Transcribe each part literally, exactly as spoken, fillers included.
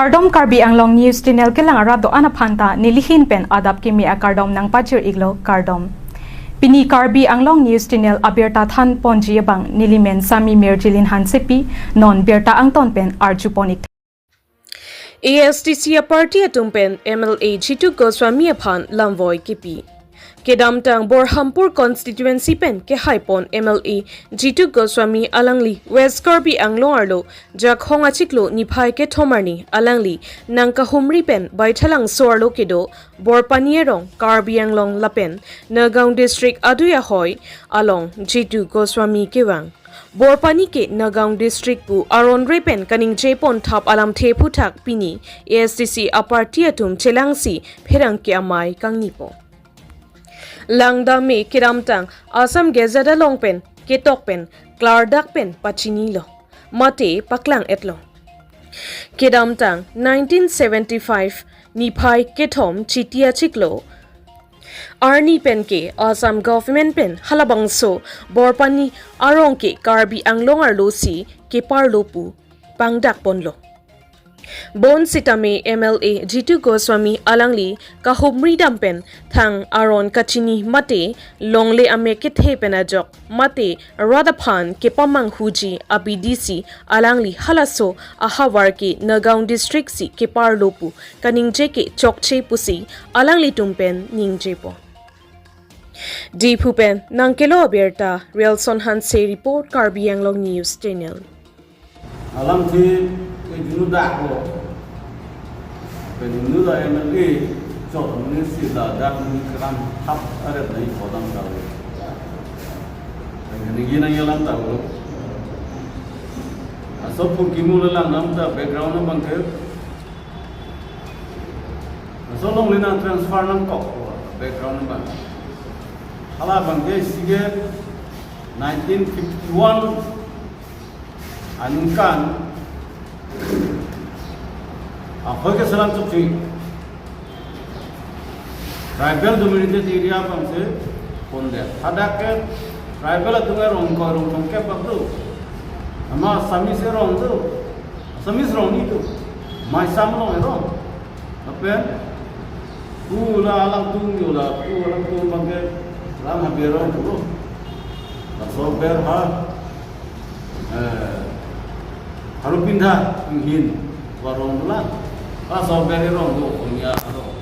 Kardom, Karbi Anglong News Channel kelang arat do-an aphan ta nelihin pen adap kimi akardom nangpachir iklo, kardom. Pini Karbi Anglong News Channel abirta than ponji abang nelimen Sami Mirjilin Hansepi, non birta angton pen arju pon ik. A S D C a-party atum pen M L A Jitu Goswami aphan lamvoi kipi. Kedamtang Borhampur constituency pen kehai pon M L A Jitu Goswami alangli West Karbi Anglong arlo Jakhong achiklo niphai kethom arni alangli nangkahumri pen Baithalangso arlo kedo Borpani arong, Karbi Anglong lapen Nagaon district adui ahoi along Jitu Goswami kevang. Borpani ke Nagaon district pu aron re pen kaningje pon thap alamthe aphuthak pini A S D C a-party atum chelangsi pherangke amei kangni pon. Langdam me kedamtang Assam Gazette along pen ketok pen klardak pen pachinilo, mate paklang-etlo. Kedamtang nineteen seventy-five niphai kethom Chiti achiklo arni pen ke Assam government pen halabangso Borpani arong ke Karbi Anglong arlo si keparlo pu pangdak ponlo. Bonsitame M L A Jitu Goswami alangli kahumri dam pen thang aron kachini mate longle amek kethe pen ajok mate rat aphan kepamanghuji abidi si alangli halaso ahavar ke Nagaon district si keparlo pu kaningje ke chokche pusi alanglitum pen ningje pon. Diphu pen nangkelo abirta Rialson Hanse report, Karbi Anglong News Channel. Alamthe ke junu daklo. Pen junu la M L A chot muni si ladak muni kram thap aret nai kodam tau. Pen ninggi nangji alam tau. Aso pun kimu le langdam ta background abang ke. Aso longle nang transfer nangkok background abang. Hala abang ke sige nineteen fifty-one aningkan ahoi ke selam chukchi tribal dominated area abang si pondet. Hadak ke tribal atum arong ko rong tong ke bak do. Ama Assamese arong do. Assamese arong ni do. Maisam arong arong. Lapen pu la alangtum yo la, pu alangtum abang ke lam habe arong do. Laso ber ha eh, Harupinda Inghin arong dolang. Laso ber arong do, Konya arong.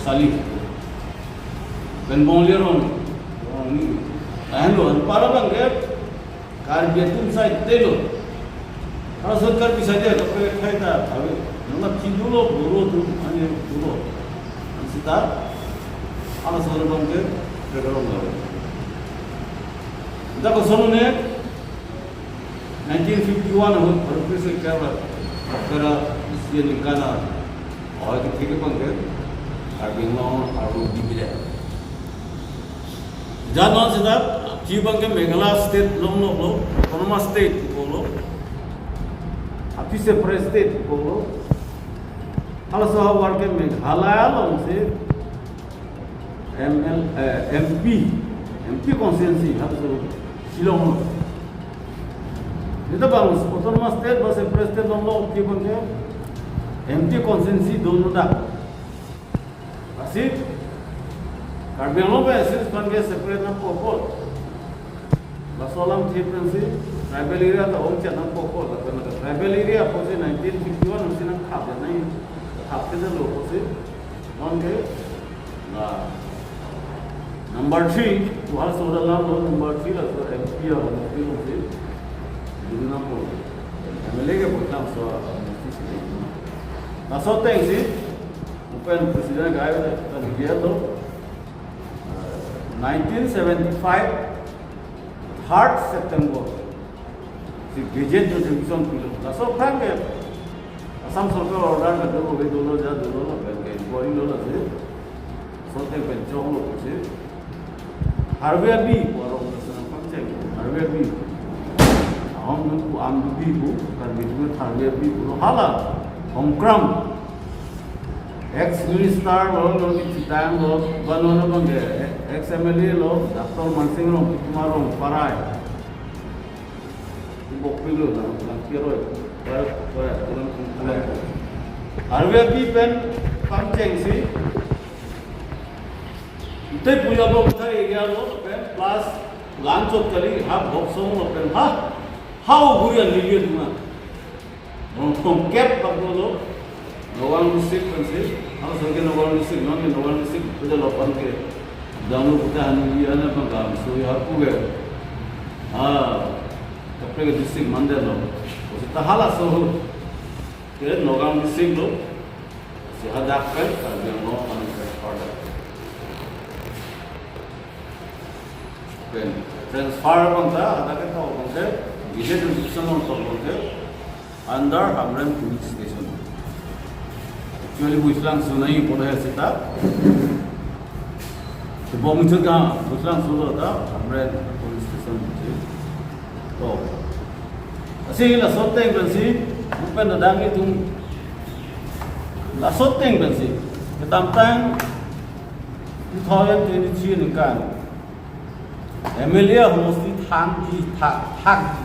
Sali. Pen Bongali arong, arong ni. Lahenlo, para abang ke Karbi atum side te lo. Laso Karbi side te lo, pe khai ta, abe, nang na phi dulo, Boro atum, ani dulo. Sita, ala sor abang ke, pe arong lo. Dak kosonlo ne, nineteen fifty-one ahut Bharat Peace Accord, Kera isi aningkan ahoi kethek abang ke Karbi Anglong arlo divided. Jan non sita, phi abang ke Meghalaya state longloklo, autonomous state pulo, aphi separate state pulo. Halaso ahavar ke Meghalaya along si M L, eh, M P, M P constituency, halaso Shillong lo. Neta bang autonomous state ba separate state longlo, aphi abang ke M P constituency dono dak. Lasi Karbi Anglong pen isi aphan ke separate nangpo apot, laso alamthe pensi tribal area ta ongchot nangpo apot, lapen tribal area pusi nineteen fifty-one pusi nangkhap ya nai, khap ke lo pusi. Non ke, na, number three, tu halaso alam lo, number three laso M P ya, M P lo si. Dulu nangpo. M L A ke Baithalangso, M L A si. Laso ateng si, open president gai, ta digiya to. Nineteen seventy-five, third September si gazette notification pilo. Laso aphrang ke Assam Sorkar order kado, ove dolo, ja dolo, lapen ke inquiry lo lasi. Laso ateng pen choklo pusi Harve Abi pu arong si nangpangcheng, Harve Abi. Ahom atum pu Amdubi pu, Karbi atum Harve Abi pulo, hala Hongkram. Ex minister lo, lo ni Chitang lo, ba lo na bang ke, ex M L A lo, Doctor Mansing Rongpi, Kumar Rongparai. Bok pilo na, lang kiroi, ba, ba, lang, Arve api pen pangchengsi, tei puja bo kethai area lo pen plus lan chot kali ha bhok song lo pen ha, ha o gurian nilio duma. Rongtong kep bak dolo, Nagaon district pensi, halaso ke Nagaon district, non ke Nagaon district, puja lo pan ke, danu puja anu iya na bang gam so ya pu ke. Ah, kaprek district mandal lo. Pusi ta halaso ke Nagaon district lo. Si hadak pen, Karbi Anglong pan ke order. Pen transfer bang ta, hadak ke to bang ke, gazette notification bang to bang ke, under Hamren Police Station. Actually, Bhuisalang sunai pon hai seta. Tebong itu ka, Bhuisalang sulo ta, Hamren Police Station. To. Lasi laso ateng pensi, bukan dadang itu. Laso ateng pensi. Kedamtang two thousand twenty-three ningkan. M L A homosti thang di thak, thak di.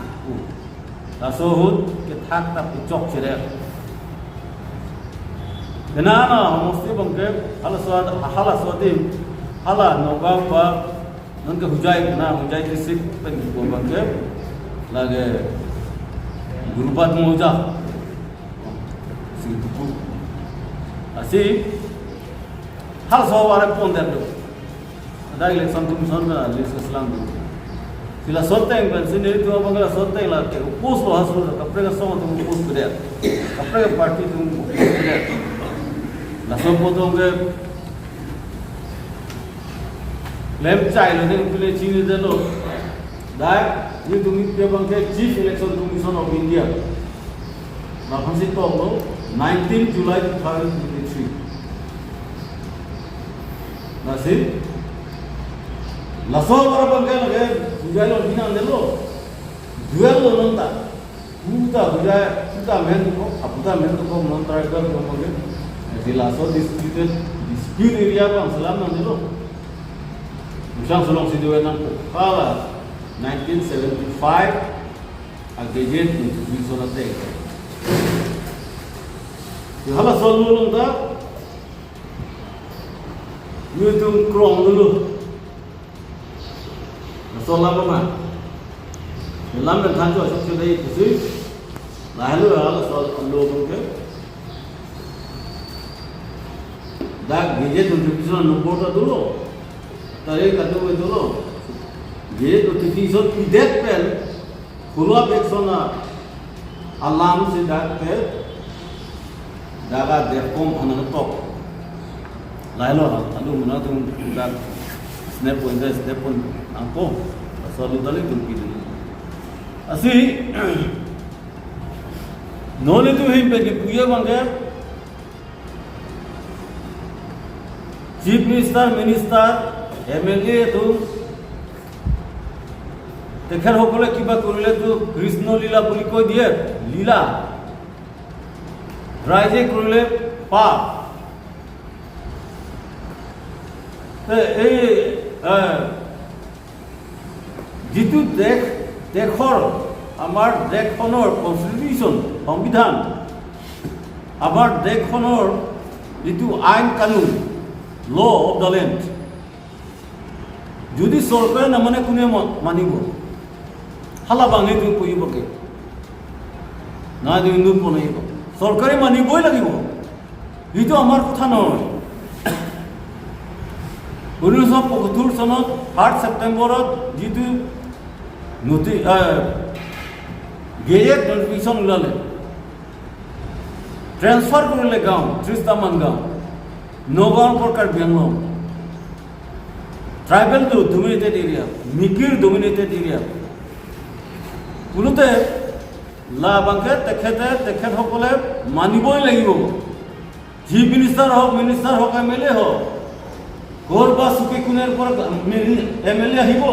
Laso ahut kethak ta puchok cheret. Kena na homosti bang ke, halaso, halaso adim, hala Nagaon pa, non ke Hojai, na Hojai district pen ko bang ke, lake Gurupat Mauja. Si tuku. Lasi, halaso awar pon der do. Ada election commission na list selang do. Si laso ateng pensi nelitum abang laso ateng lake oppose lo, halaso kaprek asong atum oppose kedo. Kaprek party atum oppose kedo. Laso apot atum ke klem chai lo, nelitum le chinidetlo. Dak nelitum ke bang ke Chief Election Commission of India. Lapusi toklo, nineteen July two thousand twenty-three. Lasi, laso awar bang ke lake, Hojai lo binang delo. Duel lo non ta. Puta Hojai, puta men ko, puta men ko non tribal ko bang ke. Lasi laso disputed, dispute area bang selam nangdelo. Bhuisalang sulong si duel nangpo. Hala nineteen seventy-five a gazette notification ateng. Yo halaso along ta, nelitum krong dolo. Laso alam ma. Alam dan thancho asok sudai pusi. Lahelo halaso along ke. Dak gazette notification number ta dolo. Tarik kado dolo. Gazette notification pidet pen, follow up action a alam si dak ke, dak a DEFCON aphan nangtok. Lahelo ha, adu mena atum dak snap point, snap point nangpo. Laso alu tali tum pidun. Lasi, non nelitum ahin pen kipu abang ke, Chief Minister, Minister, M L A atum, তেখেতসকলে কিবা কৰিলে তো কৃষ্ণ লীলা বুলি কৈ দিয়ে, লীলা। ৰাইজে কৰিলে পাপ। তে এই, এ, যিটো দেশ, দেশৰ, আমাৰ দেশখনৰ কনষ্টিটিউচন, সংবিধান, আমাৰ দেশখনৰ যিটো আইন কানুন, law of the land, যদি চৰকাৰে নামানে কোনে মা-, মানিব? Hala bang nelitum puji bang ke. Na di undur pon nai bang. চৰকাৰে মানিবই লাগিব। এইটো আমাৰ কথা নহয়। ঊনৈছশ পঁয়সত্তৰ চনত সাত ছেপ্টেম্বৰত যিটো নটি-, আহ, গেজেট নটিফিকেশ্যন ওলালে, ট্ৰেন্সফাৰ কৰিলে গাঁও, ত্ৰিশটামান গাঁও, নগাঁৱৰ পৰা Karbi Anglong, tribal dominated area, Mikir dominated area. বোলোতে লা বাংকে তেখেতে, তেখেতসকলে মানিবই লাগিব। চিফ মিনিষ্টাৰ হওক, মিনিষ্টাৰ হওক, এম এল এ হওক, ক'ৰ বা চুকে কোণেৰ পৰা এম এল এ আহিব,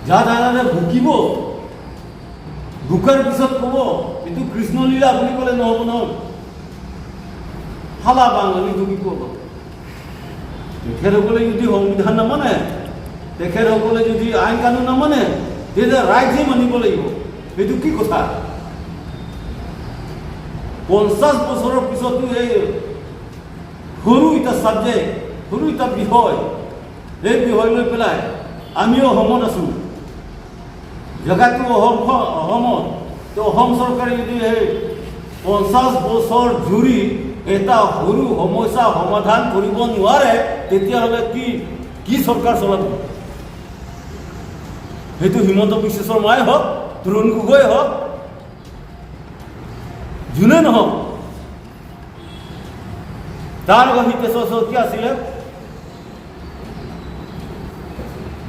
যা দাদাৰে ভুকিব, ভুকাৰ পিছত ক'ব, "এইটো কৃষ্ণলীলা" বুলি ক'লে নহ'ব নহয়। Hala bang nelitum kipu abang. তেখেতসকলে যদি সংবিধান নামানে, তেখেতসকলে যদি আইন কানুন নামানে, তেতিয়া ৰাইজে মানিব লাগিব। এইটো কি কথা? পঞ্চাশ বছৰৰ পিছতো এই সৰু এটা ছাবজেক্ট, সৰু এটা বিষয়, এই বিষয় লৈ পেলাই আমিও অসমত আছো। জেগাটো অসম, অসমত। তো অসম চৰকাৰে যদি এই পঞ্চাশ বছৰ জুৰি এটা সৰু সমস্যা সমাধান কৰিব নোৱাৰে, তেতিয়াহ'লে কি, কি চৰকাৰ চলাব? সেইটো হিমন্ত বিশ্ব শৰ্মাই হওক, তৰুণ গগৈ হওক, যোনে নহওক, তাৰ আগত হিতেশ্বৰ শইকীয়া আছিলে।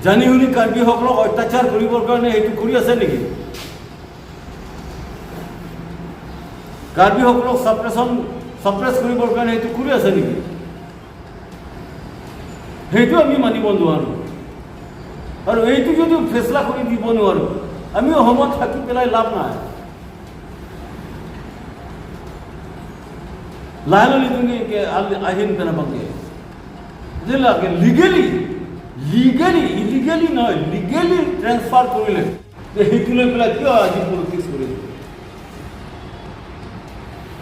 জানি শুনি কাৰ্বিসকলক অত্যাচাৰ কৰিবৰ কাৰণে সেইটো কৰি আছে নেকি? কাৰ্বিসকলক ছাপ্ৰেছন, ছাপ্ৰেছ কৰিবৰ কাৰণে সেইটো কৰি আছে নেকি? সেইটো আমি মানিব নোৱাৰো। আৰু এইটো যদি ফেচলা কৰি দিব নোৱাৰো, আমি অসমত থাকি পেলাই লাভ নাই। Lahailo litum ke al-, ahin pena bangke. Jela ke legally, legally, illegally nohoi, legally transfer korile. Te hitu loi pela kiyo aji politics korile?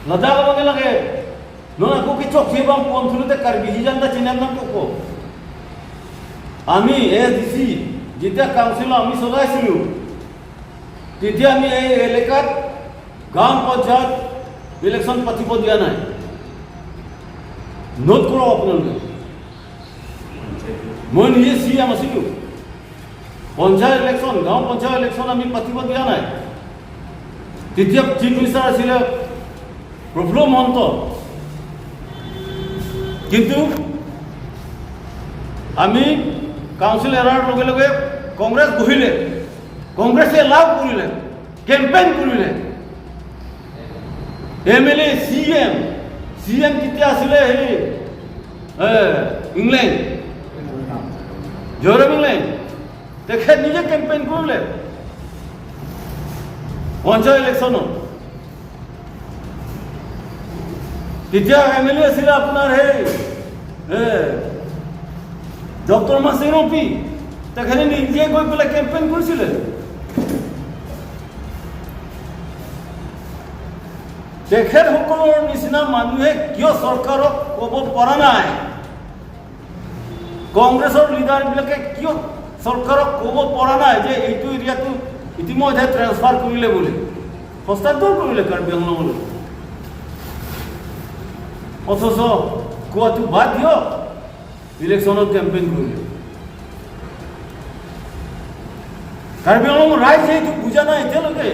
Ladakh abang lake. Non ako kechokche abang pon thulu te Karbi hijan ta chinam nang koko. Ami A D C, jita council ami sodai silu. Titi ami A L A kat, গাঁও পঞ্চায়ত ইলেকশ্যন পাতিব দিয়া নাই। নোট কৰক আপোনালোকে। মই নিজে C M আছিলো। পঞ্চায়ত ইলেকশ্যন, গাঁও পঞ্চায়ত ইলেকশ্যন আমি পাতিব দিয়া নাই। তেতিয়া চিফ মিনিষ্টাৰ আছিলে প্ৰফুল্ল মহন্ত। কিন্তু আমি কাউন্সিল এৰাৰ লগে লগে কংগ্ৰেছ বহিলে, কংগ্ৰেছে লাভ কৰিলে। কেম্পেইন কৰিলে। এম এল এ, চি এম, চি এম কেতিয়া আছিলে হেৰি, এ, ইংলেণ্ড, জয়ৰাম ইংলেণ্ড, তেখেত নিজে কেম্পেইন কৰিলে পঞ্চায়ত ইলেকশ্যনত। তেতিয়া এম এল এ আছিলে আপোনাৰ সেই, এ, ডক্টৰ মাচি ৰংপি, তেখেতে নিজে গৈ পেলাই কেম্পেইন কৰিছিলে। তেখেতসকলৰ নিচিনা মানুহে কিয় চৰকাৰক ক'ব পৰা নাই? কংগ্ৰেছৰ লিডাৰবিলাকে কিয় চৰকাৰক ক'ব পৰা নাই যে এইটো এৰিয়াটো ইতিমধ্যে ট্ৰেন্সফাৰ কৰিলে বুলি, হস্তান্তৰ কৰিলে কাৰ্বি আংলঙলৈ? অথচ কোৱাটো বাদ দিয়ক, ইলেকশ্যনত কেম্পেইন কৰিলে। কাৰ্বি আংলং ৰাইজে এইটো বুজা নাই এতিয়ালৈকে।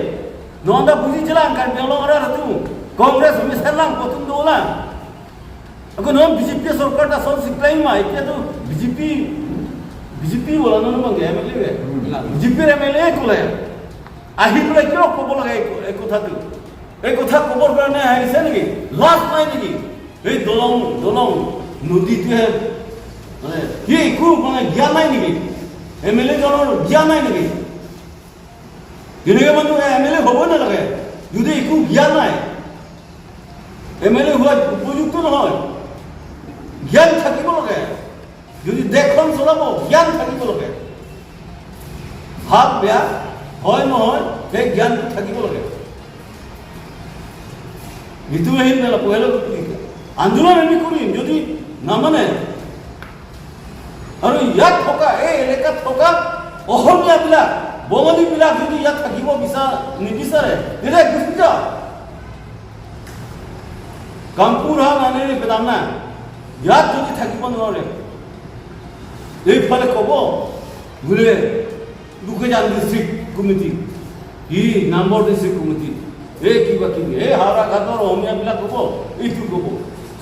নন্দা বুজিছিলা কাৰ্বি আংলং আৰু এইটো কংগ্ৰেছ মিছালাং কতুম দৌলা। আকৌ নহয় বিজেপি চৰকাৰ এটা চল চিকলাই মা, এতিয়াতো বিজেপি, বিজেপি বোলা নহয়, নহয়, এম এল এ। বিজেপিৰ এম এল এ ক'লে আহি পেলাই কিয় ক'ব লাগে এই ক-, এই কথাটো? এই কথা ক'বৰ কাৰণে আহিছে নেকি? লাজ নাই নেকি? এই দলং, দলং নদীটোৱে মানে কি একো মানে জ্ঞান নাই নেকি? এম এল এ জনৰ জ্ঞান নাই নেকি? তেনেকে মানুহ এম এল এ হ'ব নালাগে যদি একো জ্ঞান নাই। এম এল এ হোৱা উপযুক্ত নহয়, জ্ঞান থাকিব লাগে। যদি দেশখন চলাব, জ্ঞান থাকিব লাগে। ভাল বেয়া হয় নহয়, সেই জ্ঞানটো থাকিব লাগে। যিটো আহিল মেলা পহিলা আন্দোলন আমি কৰিম, যদি নামানে আৰু ইয়াত থকা, এই এলেকাত থকা অসমীয়াবিলাক, বঙালীবিলাক যদি ইয়াত থাকিব বিচাৰ, নিবিচাৰে, তেতিয়া গুচি যাওক। কামপুৰ হা নানেৰে বেদাম না, ইয়াত যদি থাকিব নোৱাৰে, এইফালে ক'ব বোলে, Bokajan District Committee, ই নামবৰ District Committee, এই কিবা কিবি, এই হাওৰা ঘাটৰ অসমীয়াবিলাক ক'ব, এইটো ক'ব,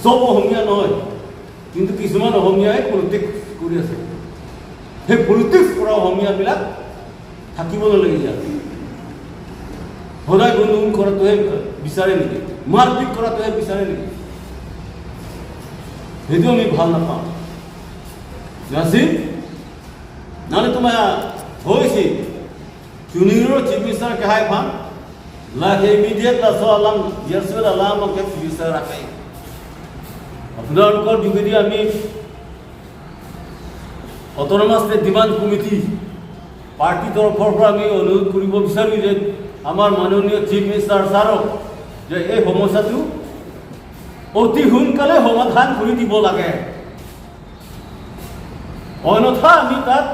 চব অসমীয়া নহয়। কিন্তু কিছুমান অসমীয়াই পলিটিক্স কৰি আছে। সেই পলিটিক্স কৰা অসমীয়াবিলাক থাকিব নালাগে ইয়াত। সদায় গণ্ডগোল কৰাটোহে বিচাৰে নেকি? মাৰপিট কৰাটোহে বিচাৰে নেকি? সেইটো আমি ভাল নাপাওঁ। জানিছে? নালে তোমাৰ হৈছে Chunirlo Chief Minister kehai aphan, lake immediate laso alam, Yarswel alam ke Chief Minister akai. আপোনালোকৰ যোগেদি আমি autonomous state demand committee party তৰফৰ পৰা আমি অনুৰোধ কৰিব বিচাৰো যে আমাৰ মাননীয় চিফ মিনিষ্টাৰ ছাৰক এই সমস্যাটো অতি সোনকালে সমাধান কৰি দিব লাগে, অন্যথা আমি তাত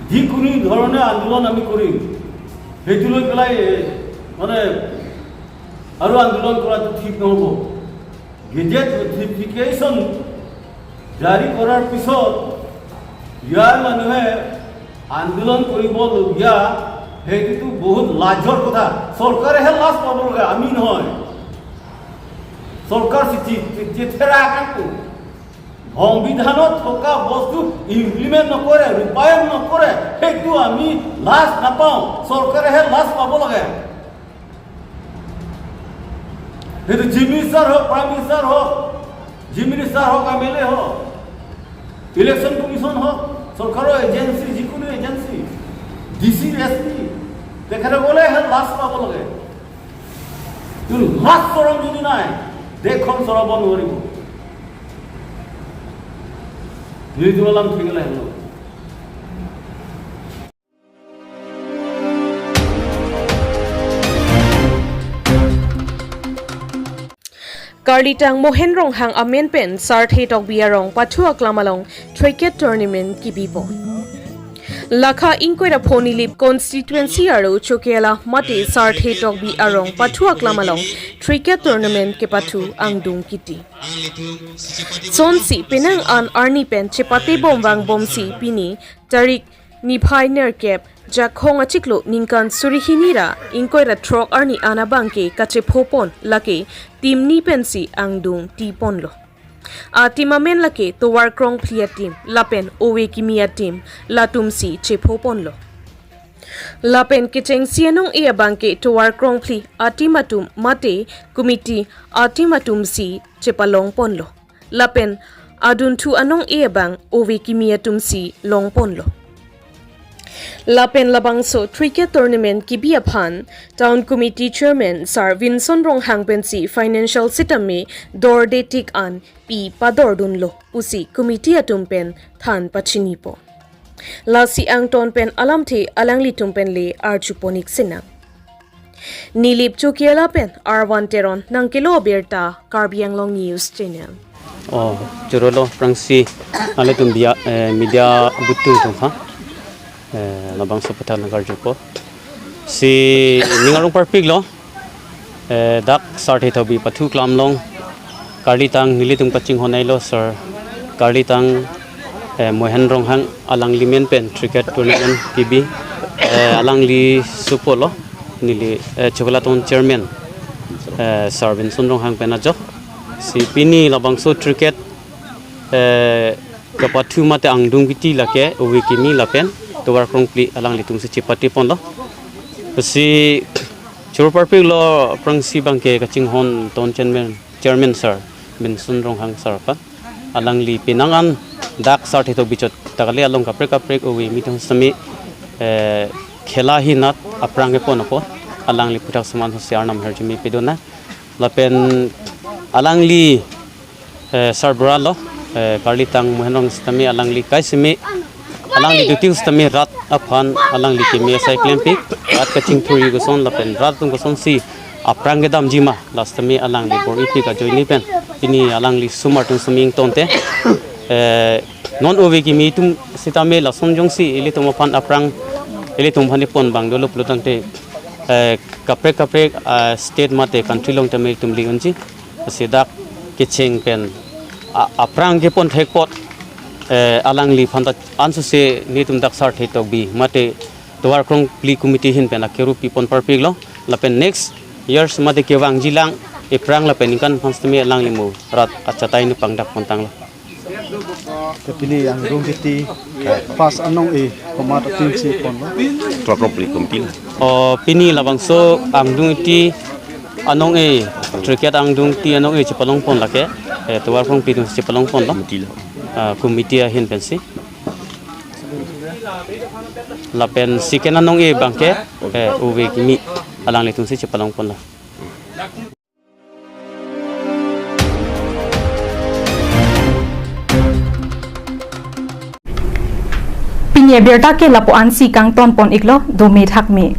যিকোনো ধৰণে আন্দোলন আমি কৰিম। সেইটো লৈ পেলাই, এ, মানে আৰু আন্দোলন কৰাটো ঠিক নহ'ব। গেজেট নটিফিকেশ্যন জাৰি কৰাৰ পিছত ইয়াৰ মানুহে আন্দোলন কৰিবলগীয়া, সেইটোতো বহুত লাজৰ কথা। চৰকাৰেহে লাজ পাব লাগে, আমি নহয়। চৰকাৰ চিঠি, চিঠি থেৰা কাকো সংবিধানত থকা বস্তু ইমপ্লিমেণ্ট নকৰে, ৰূপায়ণ নকৰে, সেইটো আমি লাজ নাপাওঁ, চৰকাৰেহে লাজ পাব লাগে। সেইটো চিফ মিনিষ্টাৰ হওক, প্ৰাইম মিনিষ্টাৰ হওক, চিফ মিনিষ্টাৰ হওক, এম এল এ হওক, ইলেকশ্যন কমিশ্যন হওক, চৰকাৰৰ এজেঞ্চি, যিকোনো agency, D C, S P, তেখেতসকলেহে লাজ পাব লাগে। কিন্তু লাজ চৰম যদি নাই, দেশখন চলাব নোৱাৰিব। দুই দুৱালাম ঠিক নাই ন। Karlitang Mohen Ronghang amen pen Sarthe Tokbi arong pathu aklam along cricket tournament kibipo. Lakha ingkoi ra pho Nilip constituency aro Chokihola mate Sarthe Tokbi arong pathu aklam along cricket tournament kepathu angdung kiti. Sonsi penang an arni pen chepate bom vang bomsi pini tarik niphai nerkep Jakhong achiklo ningkan suri hini ra ingkoi ra throk arni an abangke kachephopon lake team ni pensi angdung tiponlo. A team amen lake Tovar Krongphli a team lapen Ove Kimi a team latumsi chephoponlo. Lapen kechengsi anong-e abangke Tovar Krongphli a team atum mate committee a team atumsi chepalongponlo. Lapen adunthu anong-e abang Ove Kimi atumsi longponlo. Lapen labangso cricket tournament kibi aphan Town Committee Chairman Sar Vinson Ronghang pensi financial sitame dorde tik an pi padordunlo pusi committee atum pen than pachinipo. Lasi angton pen alamthe alanglitum pen le arjuponik sinang. Nilip Chokihola pen Arvan Teron nangkelo abirta Karbi Anglong News Channel. Oh, chorolo prangsi nanglitum bia, eh, media butung tong ha. Eh, labangso aphuthak nangkarjupo. Si ning arong parpiklo. Eh, dak Sarthe Tokbi pathu aklam along Karlitang nelitum kachinghon-elo sir. Karlitang, eh, Mohen Ronghang alangli amen pen cricket tournament kibi, eh, alangli supolo neli, eh, Chokihola Town Chairman, eh, Sar Vinson Ronghang pen ajok. Si pini labangso cricket, eh, kepathu mate angdung kiti lake Ove Kimi lapen Tovar Krongphli alanglitumsi chepate ponlo. Si choro parpiklo prangsi abangke kachinghon Town Chairman, Chairman Sar Vinson Ronghang sir aphan. Alangli penang an dak Sarthe Tokbi chot ta kali along kaprek kaprek Ove Kimi atum sitame, eh, khela hinat aphrang kepon apot alangli aphuthak saman si arnam harjumi pedona. Lapen alangli, eh, sarbura lo, eh, Karlitang Mohen Ronghang sitame alangli kai seme, alangli duty sitame rat aphan alangli keme asai klempik, rat kachingthurji koson lapen rat atum kosonsi aphrang kedamji ma, la sitame alangli bor-ipik ajoine pen pini alangli osomar atum sitame ingtonte, eh, non Ove Kimi atum sitame lason jongsi ilitum aphan aphrang, ilitum aphan ipon abang dolo pulotangte, eh, kaprek kaprek, ah, state mate country along tame itum li-unji. Si dak kecheng pen a-, aphrang kepon thek apot, eh, alangliphan ta ansose netum dak Sarthe Tokbi mate Tovar Krongphli committee ahin pen akeru pipon parpiklo. Lapen next years mate kevangjilang ephrang lapen ningkan aphan sitame alangli mo rat achatai nu pangdak pontanglo. Te pini angdung kiti, eh, first anong-e komat a-team si ponlo? Tovar Krongphli committee lo. Oh, pini labangso angdung kiti anong-e, cricket angdung kiti anong-e chepalongpon lake, eh, Tovar Krongphli atum chepalongponlo. Committee lo. Ah, committee ahin pensi. Lapen second anong-e abangke, eh, Ove Kimi alanglitumsi chepalongponlo. Pini abirta ke lapu-ansi kangtonpon iklo, dome thakme.